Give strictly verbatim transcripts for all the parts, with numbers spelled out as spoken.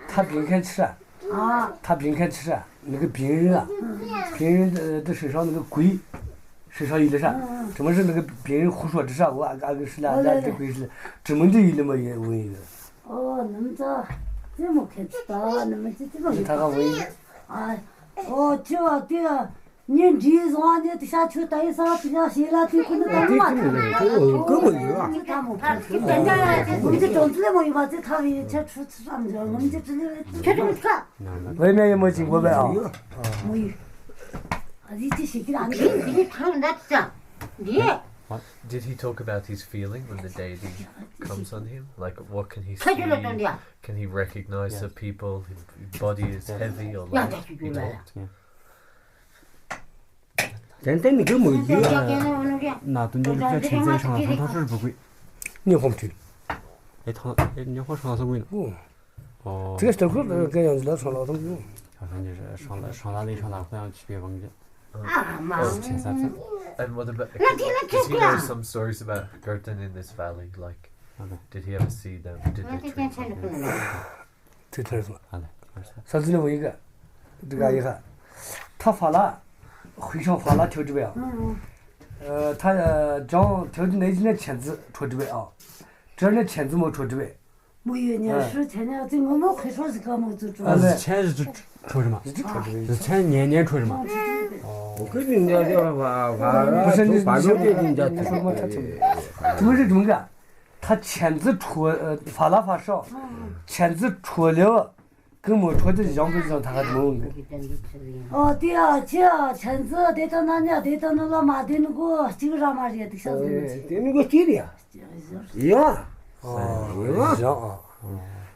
他平看吃啊，啊。他平看吃啊，那个病人啊，嗯。病人的，的身上那个鬼，身上有的啥，嗯嗯。怎么是那个病人胡说的啥，我啊，啊，是啦，哦，对，对。那这鬼是，怎么就有那么一，我一个。哦，那么这，这么看知道，那么这，这么有。他还问一个。哎，哦，这啊，对啊。 ཉིན་འདིའི་བཟང་ནས་དེ་ཤ་ཆུ་ད་ཡི་ས་དེ་ཤ་ཤེས་ལ་དེ་ཁོ་ནི་ད་མ་ཐུབ། ཁོ་མོ་ཡོད་ཨ། ཅི་ད་མོ་ཐུབ། ངོ་མ་ཅི་གྲོང་ཚོ་ལས་མོ་ཡོད་པ་ཅི་ཐབས་ཡོད་ཆ་ཆུ་ཚི་ཙམ་ཡོད། ངོ་མ་ཅི་ཅི་ལས་ཆ་ཆུ་ཚི། ཝེ་མེ་ཡི་མོ་ཅི་གོ་བས་ཨ། མོ་ཡོད། ཨ་ཟི་ཅི་ཤེས་ཀྱི་ར་ནི། འདི་ཐང་ད་ཅི་ཙམ་འདི། Did he talk about his feeling when the deity comes on him? Like, what can he see? Can he recognize the people? His body is heavy or light? He talked? ཏན་ཏན་ནི་གི་མོ་ཡི། ན་དུང་འདི་ལུག་ཅག་ཆེན་ཙེ་ཧྲང་ལ་ཐང་ཐང་ཧྲུལ་བུ་གུ། ཉི་ཧོམ་ཅུ། ཨེ་ཐང་ཨེ་ཉི་ཧོ་ཧྲང་སོང་གུ་ཡིན། ཨོ། ཨོ། ཙི་ག་སྟར་ཁུ་ག་ཡང་ལ་ཧྲང་ལ་ཐང་གུ། ཧྲང་ལ་ཧྲང་ལ་ཧྲང་ལ་ལེ་ཧྲང་ལ་ཁོ་ཡང་ཆི་པེ་བང་གི། ཨ་མ། ཨོ་ཆེན་ས་ཙམ། And what about, does he know some stories about Garten in this valley? Like, did he ever see them? Did they treat something? ཐུགས་ཐར་སོང་། ཨ་ལེ། ས་ཟི་ནི་བོ་ཡི་ག། དི་ག་ཡི་ག། ཐ་ཕ་ལ། ཧུའེ་ཤང་ཕ་ལ་ཐོ་དི་བེ་ཨ། ཨ་ཐ་ཨ་ཅང་ཐོ་དི་ནེ་ཅི་ནེ་ཆན་ཙི་ཐོ་དི་བེ་ཨ། ཅར་ནེ་ཆན་ཙི་མོ་ཐོ་དི་བེ། མོ་ཡོད་ཉ་ཧྲི་ཆན་ཉ་ཙི་ངོ་མོ་ཧུའེ་ཤང་ཟི་ག་མོ་ཙི་ཐོ། ཨ་ལེ། ཆན་ཟི་ཐོ་རི་མ། ཟི་ཐོ་རི་མ། ཆན་ཉེ་ཉེ་ཐོ་རི་མ། ཨོ་ཁི་ནི་ཉ་ཅི་བ་བ་བ་ལོ་ཏེ་ཉ་ཅི་ཐོ་རི་མ། ཐུ་མི་རི་དུང་ག། ཐ་ཆན་ཙི་ཁྲོ་ཨ་ཕ་ལ་ཕ་ཤོ། ཆན་ཙི་ཁྲོ་ལེ་བ། ཀི་མོ་ཁྲོ་ཏི་ཞང་པི་ཞང་ཐ་ག་མོ་གི། ཨོ་ཏི་ཨ་ཅི་ཨ་ཆན་ཙི་ཏེ་ཏ་ན་ཉ་ཏེ་ཏ་ན་ལ་མ་ཏེ་ནི་གོ་ཅིག་ར་མ་རེད་ཏི་ཤ་ཟེར་ཏེ་ནི་གོ་ཅིག་རེད་ཡ། ཡ། ཨོ་ཡ།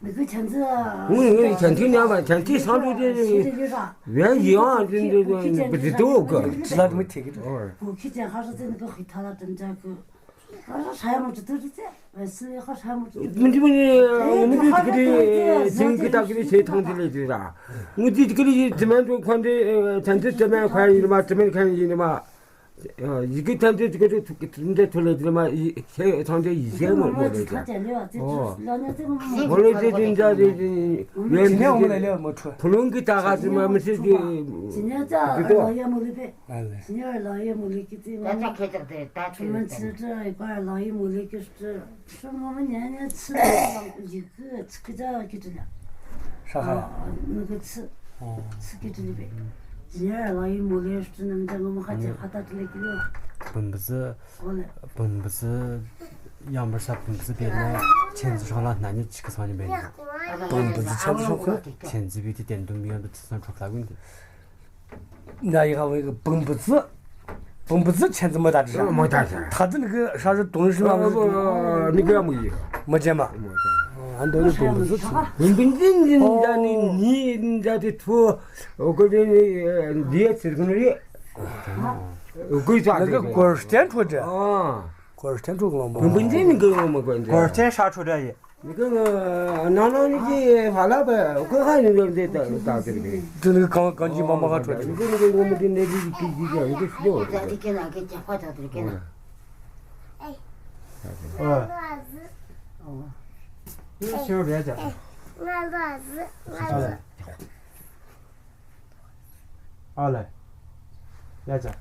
ནི་གོ་ཆན་ཙི་ཨ། ངུ་ངུ་ཆན་ཙི་ཉ་མ་ཆན་ཙི་སང་ལུ་ཏེ་ཡ་ཡ་ཏེ་ཏེ་ཏེ་ཏེ་ཏེ་གོ་ཅི་ལ་ཏི་མི་ཐེ་གི། གོ་ཁི་ཅན་ཧ་ཧྲ་ཙི་ནི་གོ་ཧི་ཐ་ལ་ཏན་ཅ་གོ། ཨ་ཧྲ་ཧྲ་ཡ་མོ་ཅི་ཏུ་རི་ཙེ། ཨ་སི་ཧྲ་ཧྲ་མོ་ཅི་ཏུ་རི། མི་འདི་མི་འདི་ཨ་ངུ་འདི་ཏི་ཀི་རི་ཟིང་གི་ཏ་ཀི་རི་ཆེ་ཐང་ཏི་ལེ་ཏི་ར། ངུ་འདི་ཏི་ཀི་རི་ཏི་མན་ཏུ་ཁོན་ཏི་ཨ་ཐན་ཏི་ཏི་མན་ཁོན་ཡིན་མ་ཏི་མན་ཁོན་ཡིན་མ། ཨ་ཡི་གེ་ཐན་ཏི་ཏི་ཀི་རི་ཏུ་ཀི་ཏུ་འདི་ཏུ་ལེ་ཏི་མ་ཡི་ཧེ་ཐང་ཏི་ཡི་ཧེ་མོ་མོ་ལེ་ཏི། ཨོ། མོ་ལེ་ཏི་ཏི་འདི་ཏི་ཡོན་ཏི་ཏི་ཕུ་ལུང་གི་ཏ་ག་ཏི་མ་མི་སི་ཏི། ཏི་ཏོ། ཨ་ལེ། སི་ཉ་ར་ལ་ཡེ་མོ་ལེ་པེ། ད་ཆ་ཁེ་ཏག་ཏེ་ད་ཆ་ཁེ་ཏག་ཏེ། ཁོ་མ་ཚི་ཏྲ་ཡི་ཀ་ར་ལ་ཡེ་མོ་ལེ་ཀི་ཏྲ། ཤོ་མོ་མ་ཉ་ཉ་ཚི་ལ་ཡི་ཀི་ཚི་ཀི་ཏྲ་ཀི་ཏྲ་ལ། ཤ་ཁ་ལ། ཨ་ནི་ཀི་ཚི། ཨོ། ཚི་ཀི་ཏྲ་ལི་པེ། སི་ཉ་ར་ལ་ཡེ་མོ་ལེ་ཏྲ་ནམ་ད་ངོ་མ་ཁ་ཅི་ཁ་ཏ་ཏྲ་ལེ་ཀི་ལོ། བུམ་བུ་ཟི། ཨོ་ལེ། བུམ་བུ་ཟི། ཡང་བར་ས་བུམ་བུ་ཟི་པེ་ན་ཆན་ཙི་ཧྲང་ལ་ན་ཉི་ཅི་ཀི་སང་ཉི་པེ་ན། བུམ་བུ་ཟི་ཆན་ཙི་ཧྲང་ཁོ། ཆན་ཙི་པེ་ཏི་ཏན་དུམ་ཡོན་དུ་ཚི་སང་ཁྲོ་ཁ་གུན་ཏེ། ན་ཡི་ཧ་བོ་གི་བུམ་བུ་ཙི། བུམ་བུ་ཙི་ཆན་ཙི་མོ་ད་ཏི་ཤ། མོ་ད་ཤ། ད་ཏི་ནི་གི་ཤ་ཟི་དུང་ཤི་ལ་མོ་ཟི། ནི་གི་མོ་ཡི། མོ་ཅེ་མ། མོ་ཅེ་མ། ཨ་འདོ་ནི་བུམ་བུ་ཙི་ཆན། བུམ་བུ་ཙི་ནི་ད་ནི་ནི་ད་ཏི་ཐུ། ཨོ་གོ་ཏི་ནི་འདི་ཡ་ཚིར་གུན་རི། ཨོ་གོ་ཡི་ཙ་ནི་གི་གོར་སྟན་ཁྲོ་ཏི། ཨ། གོར་སྟན་ཁྲོ་གླང་པོ། བུམ་བུ་ཙི་ནི་གི་མོ་གོ་ཏི། གོར་སྟན་ཤ་ཁྲོ་ཏི་ཡི། ནི་གི་ང་ན་ན་ནི་གི་ཧ་ལ་བ་ཀོ་ཧ་ནི་གི་འདི་ད་ད་ཏི་རི། ཏི་ནི་གི་གང་གང་ཅི་མ་མ་ཧ་ཁྲོ་ཏི། ནི་གི་ནི་གི་ནི་གི་ནི་གི་ནི་གི་ཤི་ཡོ། ད་ཏི་ཀེ་ན་གི་ཅ་ཁ་ད་ཏི་ཀེ་ན། ཨ། ཨ་ལེ། ཡ་ཅ།